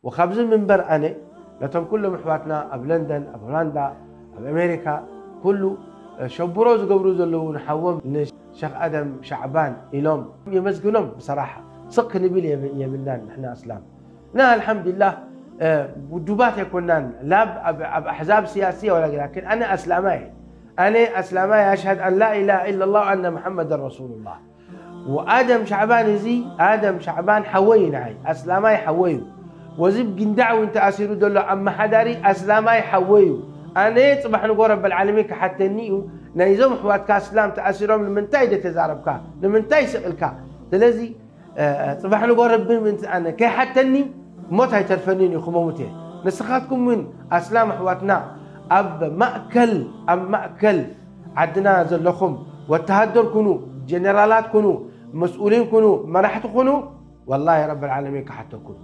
ወካብዚ ምንበር ኣነ ነቶም ኩሎም ኣሕዋትና ኣብ ለንደን፣ ኣብ ሆላንዳ፣ ኣብ ኣሜሪካ ኩሉ ሸብሮ ዝገብሩ ዘለዉ ንሓዎም ንሸኽ ኣደም ሻዕባን ኢሎም የመስግኖም። ብሰራሓ ስቕ ክንብል የብ- የብልናን ንሕና ኣስላም እና ኣልሓምዱሊላህ ውዱባት ኣይኮናን ላብ ኣብ ኣሕዛብ ስያስያ ወላ ላኪን ኣነ ኣስላማይ ኣነ ኣስላማይ ኣሽሃድ ኣን ላ ኢላሃ ኢላ ላህ ኣነ መሓመድን ረሱሉላህ ወኣደም ሻዕባን እዚ ኣደም ሻዕባን ሓወይ ንዓይ ኣስላማይ ሓወዩ ወዚ ጊንዳዕ እውን ተኣሲሩ ዘሎ ኣመሓዳሪ ኣስላማይ ሓወዩ ኣነ ፅባሕ ንጎ ረበል ዓለሚን ክሓተኒ እዩ ናይዞም ኣሕዋትካ ኣስላም ተኣሲሮም ንምንታይ ደ ተዛረብካ ንምንታይ ስቕ ኢልካ ስለዚ ፅባሕ ንጎ ረቢ ምእንቲ ኣነ ከይሓተኒ ሞት ኣይተርፈኒን እዩ ክመውት እየ ንስኻትኩም እውን ኣስላም ኣሕዋትና ኣብ ማእከል ኣብ ማእከል ዓድና ዘለኹም ወተሃደር ኩኑ ጀነራላት ኩኑ መስኡሊን ኩኑ መራሕቲ ኩኑ ወላሂ ረቢ ዓለሚን ክሓተኩም